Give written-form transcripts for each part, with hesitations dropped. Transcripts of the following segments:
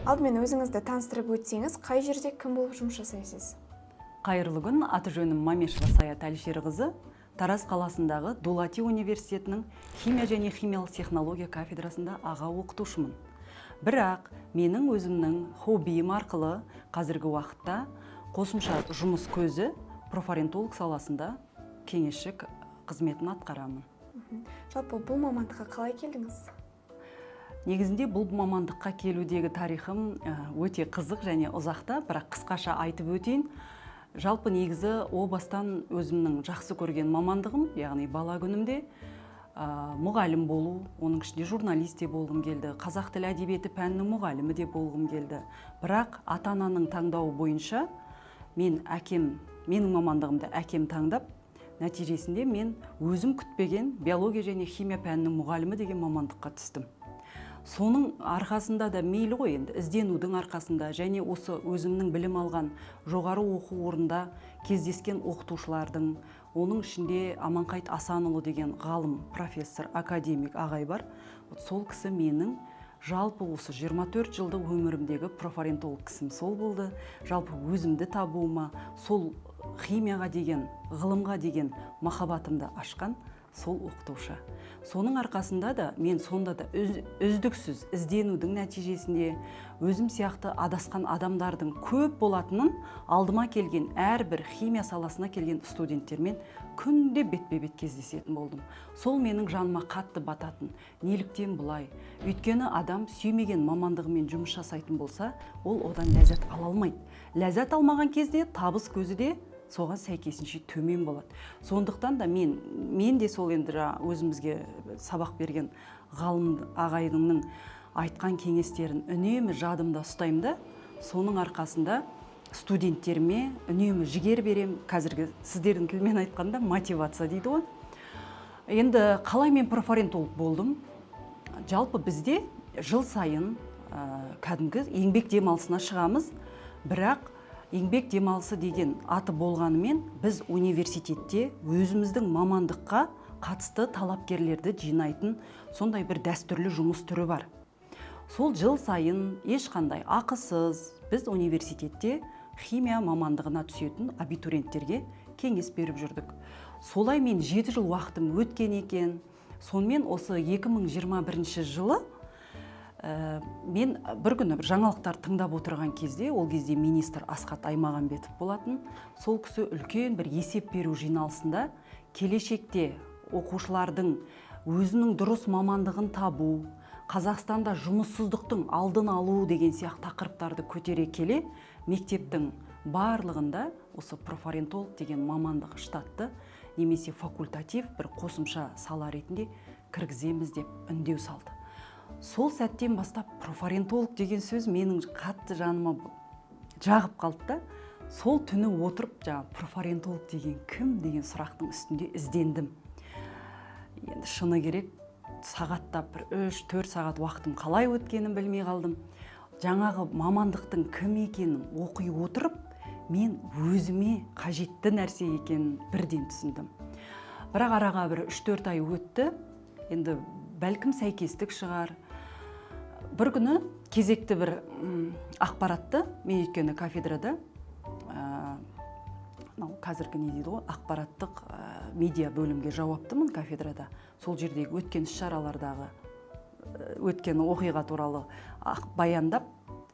Алдымен өзіңізді таныстырып өтсеңіз, қай жерде кім болып жұмыс жасайсыз? Қайырлы күн! Аты жөнім Мамешева Саят Әлішерқызы. Тараз қаласындағы Дулати университетінің химия және химиялық технология кафедрасында аға оқытушымын. Бірақ менің өзімнің хоббиім арқылы қазіргі уақытта қосымша жұмыс көзі профориентолог саласында кеңесші қызметін атқарамын. Жалпы, бұл мамандыққа қалай келдіңіз? Негізінде бұл мамандыққа келудегі тарихым өте қызық және ұзақта, бірақ қысқаша айтып өтейін. Жалпы, негізі о бастан өзімнің жақсы көрген мамандығым, яғни бала күнімде мұғалім болу, оның ішінде журналист те болғым келді, қазақ тілі әдебиеті пәнінің мұғалімі де болғым келді. Бірақ ата ананың таңдауы бойынша мен әкем, менің мамандығымды әкем таңдап, нәтижесінде мен өзім күтпеген биология және химия пәнінің мұғалімі деген мамандыққа түстім. Соның арқасында да, мейлі ғой енді, ізденудің арқасында және осы өзімнің білім алған жоғары оқу орнында кездескен оқытушылардың, оның ішінде Аманқайт Асанұлы деген ғалым, профессор, академик ағай бар. Вот сол кісі менің жалпы осы 24 жылдық өмірімдегі профориентолог кісім сол болды. Жалпы өзімді табуыма, сол химияға деген, ғылымға деген махаббатымды ашқан сол оқытушы. Соның арқасында да мен сонда да үздіксіз ізденудің нәтижесінде өзім сияқты адасқан адамдардың көп болатынын алдыма келген әрбір химия саласына келген студенттермен күнде бетпе-бет кездесетін болдым. Сол менің жаныма қатты бататын: неліктен бұлай? Өйткені адам сүймеген мамандығымен жұмыс жасайтын болса, ол одан ләззат ала алмайды. Ләззат алмаған кезде табыс көзі де соған сәйкесінше төмен болады. Сондықтан да мен де сол енді жаңа өзімізге сабақ берген ғалым ағайдың айтқан кеңестерін үнемі жадымда ұстаймын да, соның арқасында студенттеріме үнемі жігер берем. Қазіргі сіздердің тілмен айтқанда, мотивация дейді ғой. Енді қалай мен профориентолог болдым? Жалпы, бізде жыл сайын кәдімгі еңбек демалысына шығамыз. Бірақ еңбек демалысы деген аты болғанымен, біз университетте өзіміздің мамандыққа қатысты талапкерлерді жинайтын сондай бір дәстүрлі жұмыс түрі бар. Сол жыл сайын ешқандай ақысыз біз университетте химия мамандығына түсетін абитуриенттерге кеңес беріп жүрдік. Солай мен 7 жыл уақытым өткен екен. Сонымен осы 2021 жылы мен бір күні бір жаңалықтар тыңдап отырған кезде, ол кезде министр Асхат Аймағамбетов болатын, сол кісі үлкен бір есеп беру жиналысында келешекте оқушылардың өзінің дұрыс мамандығын табу, Қазақстанда жұмыссыздықтың алдын алу деген сияқты тақырыптарды көтере келе, мектептің барлығында осы профориентолог деген мамандық штатты немесе факультатив бір қосымша сала ретінде кіргіземіз деп үндеу салды. Сол сәттен бастап профориентолог деген сөз менің қатты жаныма жағып қалды да, сол түні отырып жаңағы профориентолог деген кім деген сұрақтың үстінде іздендім. Енді шыны керек, сағаттап, бір 3-4 сағат уақытым қалай өткенін білмей қалдым. Жаңағы мамандықтың кім екенін оқи отырып, мен өзіме қажетті нәрсе екенін бірден түсіндім. Бірақ араға бір 3-4 ай өтті. Енді бәлкім, сәйкестік шығар, бір күні кезекті бір ақпаратты мен, өйткені кафедрада мынау қазіргі не дейді ғой, ақпараттық медиа бөлімге жауаптымын кафедрада. Сол жердегі өткен іс шаралардағы өткен оқиға туралы баяндап,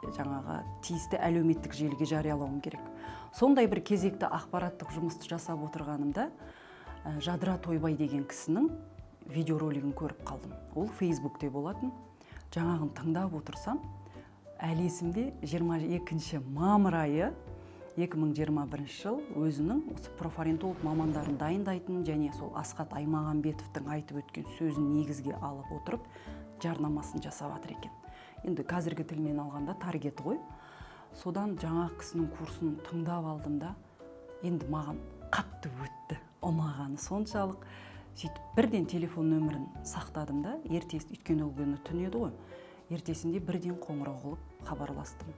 жаңағы тиісті әлеуметтік желіге жариялауым керек. Сондай бір кезекті ақпараттық жұмысты жасап отырғанымда Жадыра Тойбай деген кісінің видеоролигін көріп қалдым. Ол Фейсбукте болатын. Жаңағын тыңдап отырсам, әлі есімде, 22 мамыр айы 2021 жыл, өзінің осы профориентолог мамандарын дайындайтын және сол Асхат Аймағамбетовтің айтып өткен сөзін негізге алып отырып жарнамасын жасап жатыр екен. Енді қазіргі тілмен алғанда, таргет ғой. Содан жаңағы кісінің курсын тыңдап алдым да, енді маған қатты өтті, ұнағаны соншалық. Сөйтіп бірден телефон нөмірін сақтадым да, ертесі, өйткені ол күні түн еді ғой, ертесінде бірден қоңырау қылып хабарластым.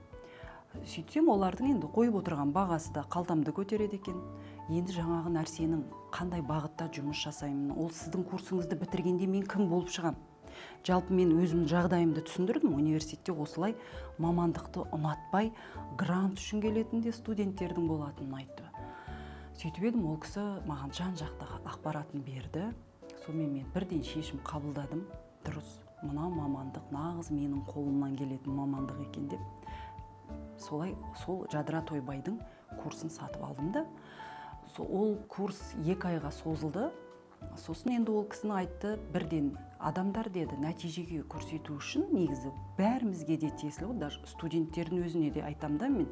Сөйтсем, олардың енді қойып отырған бағасы да қалтамды көтереді екен. Енді жаңағы нәрсенің қандай бағытта жұмыс жасаймын, ол сіздің курсыңызды бітіргенде мен кім болып шығамын? Жалпы мен өзімнің жағдайымды түсіндірдім. Университетте осылай мамандықты ұнатпай, грант үшін келетін де студенттердің болатынын айтты. Сөйтіп едім, ол кісі маған жан жақты ақпаратын берді. Сонымен мен бірден шешім қабылдадым: дұрыс, мына мамандық нағыз менің қолымнан келетін мамандық екен деп. Солай сол Жадыра Тойбайдың курсын сатып алдым да, ол курс 2 айға созылды. Сосын енді ол кісіні айтты бірден: адамдар, деді, нәтижеге көрсету үшін, негізі бәрімізге де тиесілі ғой, даже студенттердің өзіне де айтамын да мен,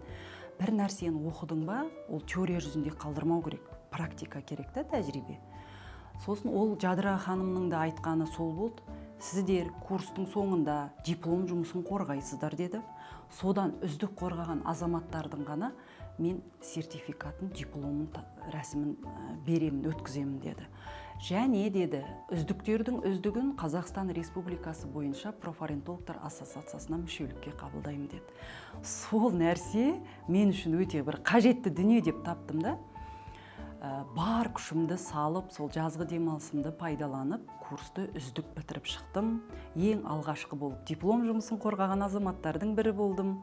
бір нәрсені оқыдың ба, ол теория жүзінде қалдырмау керек, практика керек та, тәжірибе. Сосын ол Жадыра ханымның да айтқаны сол болды: сіздер курстың соңында диплом жұмысын қорғайсыздар, деді. Содан үздік қорғаған азаматтардың ғана мен сертификатын, дипломын, рәсімін беремін, өткіземін, деді. Және, деді, үздіктердің үздігін Қазақстан Республикасы бойынша профориентологтар ассоциациясына мүшелікке қабылдаймын, деді. Сол нәрсе мен үшін өте бір қажетті дүние деп таптым да. Бар күшімді салып, сол жазғы демалысымды пайдаланып, курсты үздік бітіріп шықтым. Ең алғашқы болып диплом жұмысын қорғаған азаматтардың бірі болдым.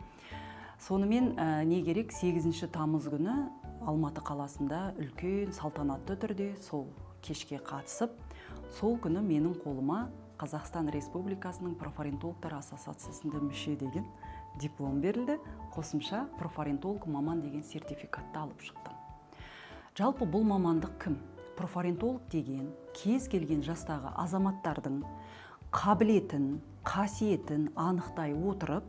Сонымен не керек, 8 тамыз күні Алматы қаласында үлкен салтанатты түрде сол кешке қатысып, сол күні менің қолыма Қазақстан Республикасының профориентологтар ассоциациясында мүше деген диплом берілді. Қосымша профориентолог маман деген сертификатты алып шықтым. Жалпы бұл мамандық кім? Профориентолог деген кез келген жастағы азаматтардың қабілетін, қасиетін анықтай отырып,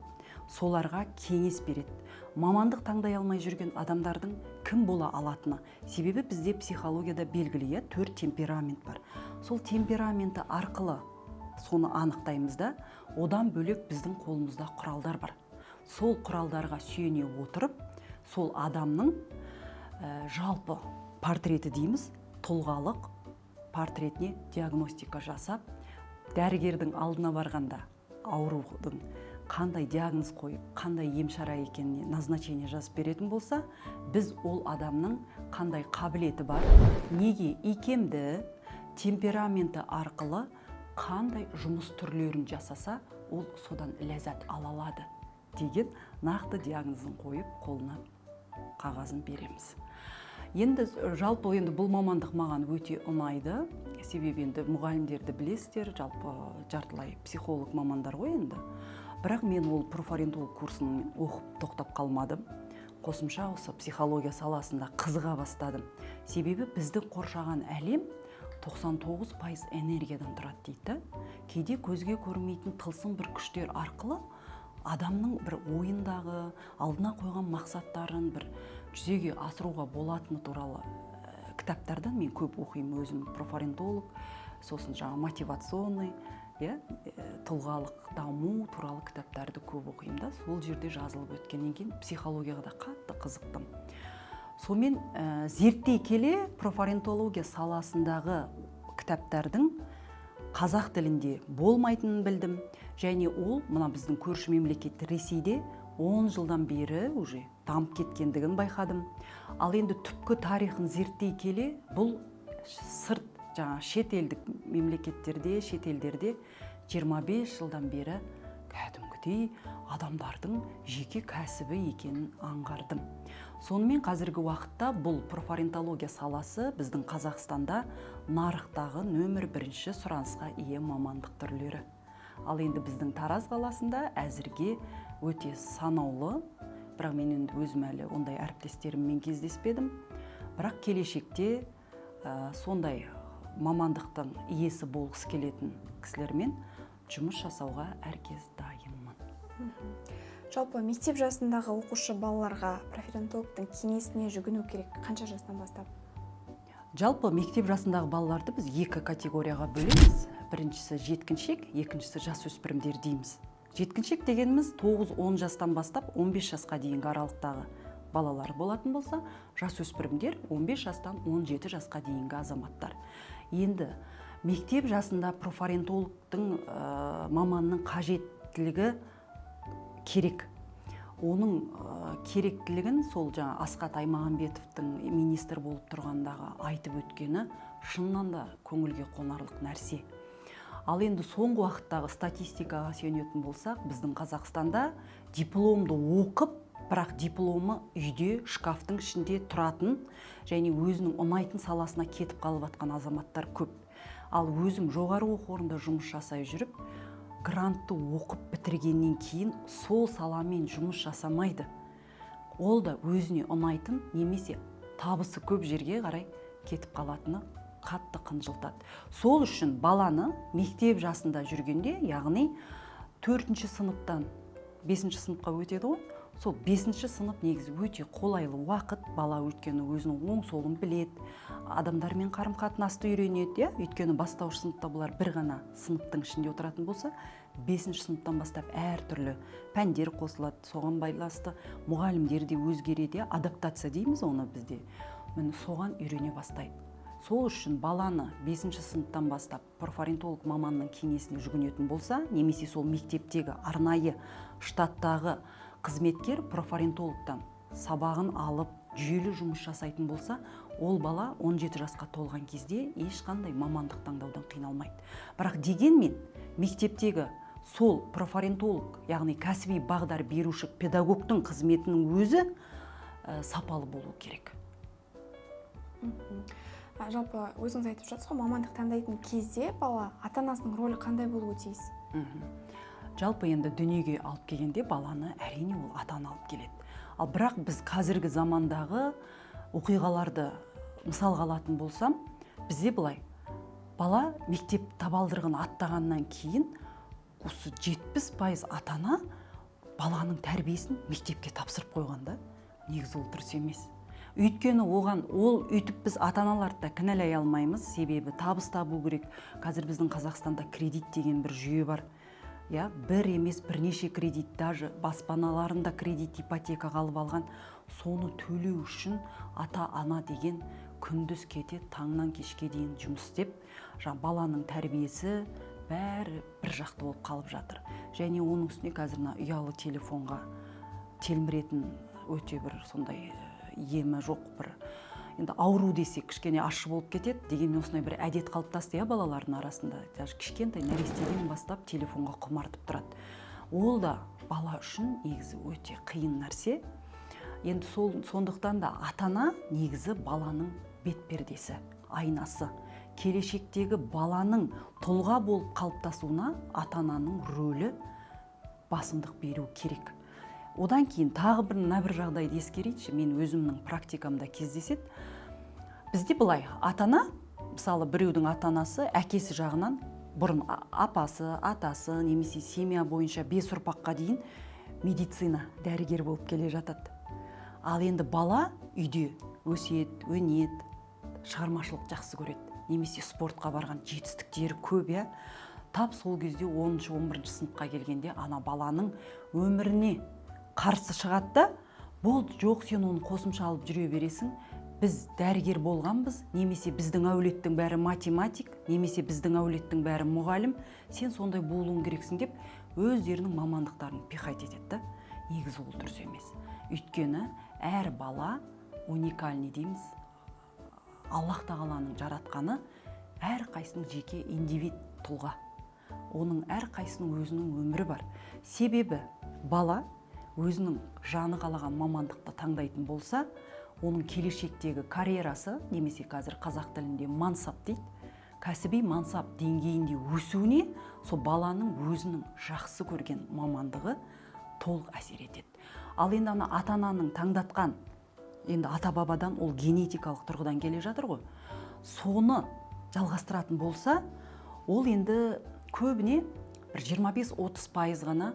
соларға кеңес береді. Мамандық таңдай алмай жүрген адамдардың кім бола алатыны. Себебі бізде психологияда белгілі, иә, төрт темперамент бар. Сол темпераменті арқылы соны анықтаймыз да. Одан бөлек біздің қолымызда құралдар бар. Сол құралдарға сүйене отырып, сол адамның жалпы портреті дейміз, тұлғалық портретіне диагностика жасап, дәрігердің алдына барғанда аурудың қандай диагноз қойып, қандай ем шара екеніне назначение жазып беретін болса, біз ол адамның қандай қабілеті бар, неге икемді, темпераменті арқылы қандай жұмыс түрлерін жасаса, ол содан ләззат ала алады деген нақты диагнозын қойып, қолына қағазын береміз. Енді жалпы енді бұл мамандық маған өте ұнайды. Себебі енді мұғалімдерді білесіздер, жалпы жартылай психолог мамандар ғой енді. Бірақ мен ол профориентолог курсын оқып тоқтап қалмадым. Қосымша осы психология саласында қызыға бастадым. Себебі бізді қоршаған әлем 99% энергиядан тұрады дейді да. Кейде көзге көрінбейтін тылсым бір күштер арқылы адамның бір ойындағы алдына қойған мақсаттарын бір жүзеге асыруға болатыны туралы кітаптардан мен көп оқимын өзім. Профориентолог, сосын жаңа мотивационный, иә, тұлғалық даму туралы кітаптарды көп оқимын да. Сол жерде жазылып өткеннен кейін психологияға да қатты қызықтым. Сонымен зерттей келе профориентология саласындағы кітаптардың қазақ тілінде болмайтынын білдім. Және ол мына біздің көрші мемлекет Ресейде 10 жылдан бері уже дамып кеткендігін байқадым. Ал енді түпкі тарихын зерттей келе, бұл сырт, жаңа шетелдік мемлекеттерде, шетелдерде 25 жылдан бері кәдімгідей адамдардың жеке кәсібі екенін аңғардым. Сонымен қазіргі уақытта бұл профориентология саласы біздің Қазақстанда нарықтағы нөмір бірінші сұранысқа ие мамандық түрлері. Ал енді біздің Тараз қаласында әзірге өте санаулы, бірақ мен енді өзім әлі ондай әріптестеріммен кездеспедім. Бірақ келешекте сондай мамандықтың иесі болғысы келетін кісілермен жұмыс жасауға әркез дайынмын. Жалпы мектеп жасындағы оқушы балаларға профориентологтың кеңесіне жүгіну керек қанша жастан бастап? Жалпы мектеп жасындағы балаларды біз екі категорияға бөлеміз. Біріншісі жеткіншек, екіншісі жасөспірімдер дейміз. Жеткіншек дегеніміз 9-10 жастан бастап 15 жасқа дейінгі аралықтағы балалар болатын болса, жасөспірімдер 15 жастан 17 жасқа дейінгі азаматтар. Енді мектеп жасында профориентологтың маманның қажеттілігі керек. Оның керектілігін сол жаңа Асхат Аймағамбетовтің министр болып тұрғандағы айтып өткені шынынан да көңілге қонарлық нәрсе. Ал енді соңғы уақыттағы статистикаға сүйенетін болсақ, біздің Қазақстанда дипломды оқып, бірақ дипломы үйде шкафтың ішінде тұратын және өзінің ұнайтын саласына кетіп қалып жатқан азаматтар көп. Ал өзім жоғары оқу орнында жұмыс жасай жүріп, грантты оқып бітіргеннен кейін сол саламен жұмыс жасамайды. Ол да өзіне ұнайтын немесе табысы көп жерге қарай кетіп қалатыны қатты қынжылтады. Сол үшін баланы мектеп жасында жүргенде, яғни төртінші сыныптан бесінші сыныпқа өтеді ғой, сол бесінші сынып негізі өте қолайлы уақыт. Бала өйткені өзінің оң солын біледі, адамдармен қарым қатынасты үйренеді, иә. Өйткені бастауыш сыныпта бұлар бір ғана сыныптың ішінде отыратын болса, бесінші сыныптан бастап әртүрлі пәндер қосылады, соған байланысты мұғалімдер де өзгереді, иә, адаптация дейміз оны бізде, міне, соған үйрене бастайды. Сол үшін баланы бесінші сыныптан бастап профориентолог маманның кеңесіне жүгінетін болса немесе сол мектептегі арнайы штаттағы қызметкер профориентологтан сабағын алып, жүйелі жұмыс жасайтын болса, ол бала 17 жасқа толған кезде ешқандай мамандық таңдаудан қиналмайды. Бірақ дегенмен мектептегі сол профориентолог, яғни кәсіби бағдар беруші педагогтың қызметінің өзі сапалы болу керек. Жалпы өзіңіз айтып жатсыз ғой, мамандық таңдайтын кезде бала ата анасының рөлі қандай болуы тиіс? Жалпы енді дүниеге алып келгенде баланы, әрине, ол ата ана алып келеді. Ал бірақ біз қазіргі замандағы оқиғаларды мысалға алатын болсам, бізде былай: бала мектеп табалдырығын аттағаннан кейін осы 70% ата ана баланың тәрбиесін мектепке тапсырып қойған да. Негізі ол дұрыс емес, өйткені оған ол өйтіп біз ата аналарды да кінәлай алмаймыз, себебі табыс табу керек. Қазір біздің Қазақстанда кредит деген бір жүйе бар, иә, бір емес, бірнеше кредит, даже баспаналарын да кредит, ипотекаға алып алған. Соны төлеу үшін ата ана деген күндіз кетеді, таңнан кешке дейін жұмыс істеп, жаңа баланың тәрбиесі бәрі бір жақты болып қалып жатыр. Және оның үстіне қазір мына ұялы телефонға телміретін өте бір сондай емі жоқ бір енді ауру десек, кішкене ащы болып кетеді, дегенмен осындай бір әдет қалыптасты, иә, балалардың арасында. Даже кішкентай нәрестеден бастап телефонға құмартып тұрады. Ол да бала үшін негізі өте қиын нәрсе. Енді сол сондықтан да ата ана негізі баланың бет пердесі, айнасы. Келешектегі баланың тұлға болып қалыптасуына ата ананың рөлі басымдық беру керек. Одан кейін тағы бір мына бір жағдайды ескерейінші. Мен өзімнің практикамда кездеседі. Бізде былай: ата ана, мысалы, біреудің ата анасы, әкесі жағынан бұрын апасы, атасы немесе семья бойынша бес ұрпаққа дейін медицина, дәрігер болып келе жатады. Ал енді бала үйде өседі, өнеді, шығармашылық жақсы көреді немесе спортқа барған, жетістіктері көп, иә. Тап сол кезде 10-шы, 11 сыныпқа келгенде ана баланың өміріне қарсы шығады да: «Болды, жоқ, сен оны қосымша алып жүре бересің, біз дәрігер болғанбыз» немесе «Біздің әулеттің бәрі математик» немесе «Біздің әулеттің бәрі мұғалім, сен сондай болуың керексің» деп өздерінің мамандықтарын пихать етеді да. Негізі ол дұрыс емес, өйткені әр бала уникальный дейміз, Аллах тағаланың жаратқаны, әрқайсының жеке индивид тұлға, оның әрқайсының өзінің өмірі бар. Себебі бала өзінің жаны қалаған мамандықты таңдайтын болса, оның келешектегі карьерасы немесе қазір қазақ тілінде мансап дейді, кәсіби мансап деңгейінде өсуіне сол баланың өзінің жақсы көрген мамандығы толық әсер етеді. Ал енді ана ата ананың таңдатқан, енді ата бабадан ол генетикалық тұрғыдан келе жатыр ғой, соны жалғастыратын болса, ол енді көбіне бір 25-30% ғана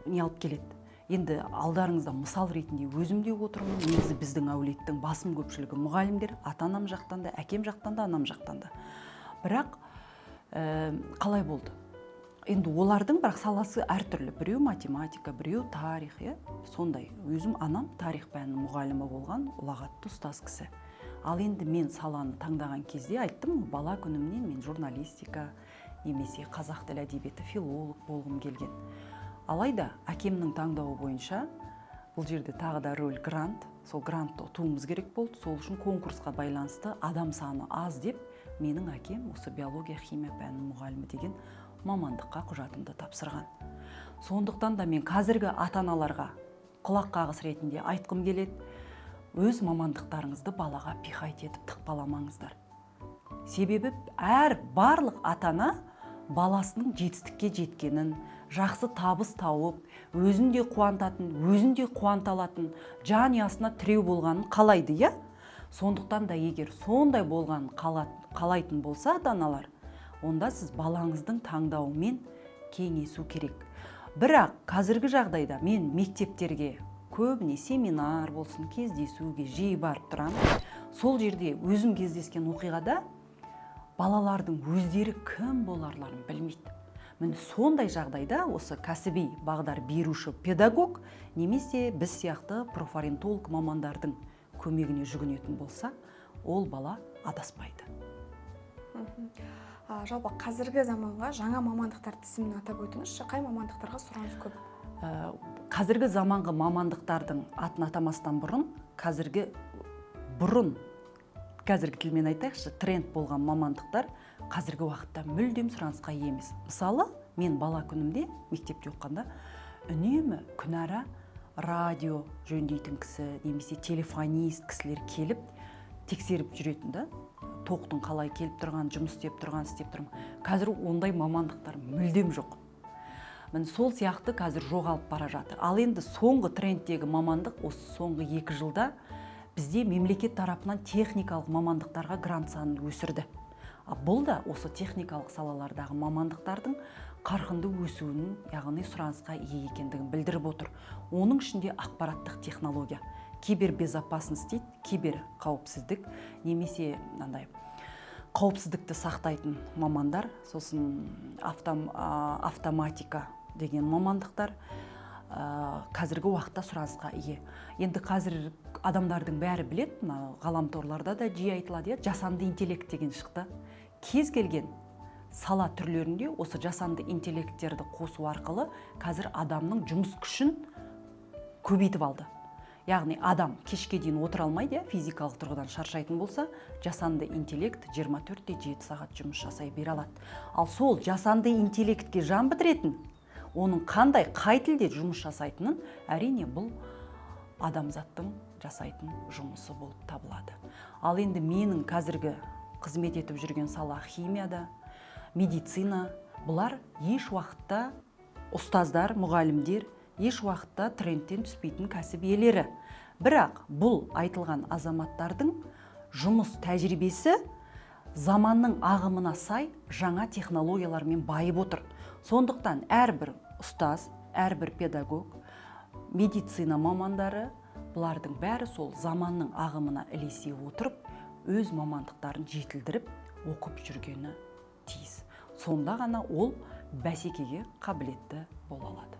не алып келеді. Енді алдарыңызда мысал ретінде өзім де отырмын. Негізі біздің әулеттің басым көпшілігі мұғалімдер, ата анам жақтан да, әкем жақтан да, анам жақтан да. Бірақ қалай болды енді, олардың бірақ саласы әртүрлі: біреу математика, біреу тарих, иә, сондай. Өзім анам тарих пәнінің мұғалімі болған, ұлағатты ұстаз кісі. Ал енді мен саланы таңдаған кезде айттым ғой, бала күнімнен мен журналистика немесе қазақ тілі әдебиеті, филолог болғым келген. Алайда әкемнің таңдауы бойынша бұл жерде тағы да роль грант, сол грантты ұтуымыз керек болды. Сол үшін конкурсқа байланысты адам саны аз деп Менің әкем осы биология, химия пәнінің мұғалімі деген мамандыққа құжатымды тапсырған. Сондықтан да мен қазіргі ата аналарға құлақ қағыс ретінде айтқым келеді: өз мамандықтарыңызды балаға пихать етіп тықпаламаңыздар. Себебі әр барлық ата ана баласының жетістікке жеткенін, жақсы табыс тауып, өзін де қуантатын, өзін де қуанта алатын, жанұясына тіреу болғанын қалайды, иә. Сондықтан да егер сондай болғанын қалайтын болса ата аналар, онда сіз балаңыздың таңдауымен кеңесу керек. Бірақ қазіргі жағдайда мен мектептерге көбіне семинар болсын, кездесуге жиі барып тұрамын. Сол жерде өзім кездескен оқиғада балалардың өздері кім боларларын білмейді. Міне, сондай жағдайда осы кәсіби бағдар беруші педагог немесе біз сияқты профориентолог мамандардың көмегіне жүгінетін болса, ол бала адаспайды. Жалпы қазіргі заманға жаңа мамандықтар тізімін атап өтіңізші. Қай мамандықтарға сұраныс көп? Қазіргі заманғы мамандықтардың атын атамастан бұрын, қазіргі бұрын, қазіргі тілмен айтайықшы, тренд болған мамандықтар қазіргі уақытта мүлдем сұранысқа ие емес. Мысалы, мен бала күнімде мектепте оқығанда үнемі күнара радио жөндейтін кісі немесе телефонист кісілер келіп тексеріп жүретін да, тоқтың қалай келіп тұрған, жұмыс істеп тұрған, істеп тұр ма. Қазір ондай мамандықтар мүлдем жоқ. Міне, сол сияқты қазір жоғалып бара жатыр. Ал енді соңғы трендтегі мамандық, осы соңғы 2 жылда бізде мемлекет тарапынан техникалық мамандықтарға грант санын өсірді. А бұл да осы техникалық салалардағы мамандықтардың қарқынды өсуінің, яғни сұранысқа ие екендігін білдіріп отыр. Оның ішінде ақпараттық технология, кибербезопасность дейді, кибер қауіпсіздік немесе мынандай қауіпсіздікті сақтайтын мамандар, сосын автоматика деген мамандықтар қазіргі уақытта сұранысқа ие. Енді қазір адамдардың бәрі біледі, мына ғаламторларда да жиі айтылады, иә, жасанды интеллект деген шықты. Кез келген сала түрлерінде осы жасанды интеллекттерді қосу арқылы қазір адамның жұмыс күшін көбейтіп алды. Яғни адам кешке дейін отыра алмайды, иә, физикалық тұрғыдан шаршайтын болса, жасанды интеллект 24 те 7 сағат жұмыс жасай бере алады. Ал сол жасанды интеллектке жан бітіретін, оның қандай, қай тілде жұмыс жасайтынын, әрине, бұл адамзаттың жасайтын жұмысы болып табылады. Ал енді менің қазіргі қызмет етіп жүрген сала химияда, медицина, бұлар еш уақытта, ұстаздар, мұғалімдер еш уақытта трендтен түспейтін кәсіп иелері. Бірақ бұл айтылған азаматтардың жұмыс тәжірибесі заманның ағымына сай жаңа технологиялармен байып отыр. Сондықтан әрбір ұстаз, әрбір педагог, медицина мамандары, бұлардың бәрі сол заманның ағымына ілесе отырып, өз мамандықтарын жетілдіріп оқып жүргені тиіс. Сонда ғана ол бәсекеге қабілетті бола алады.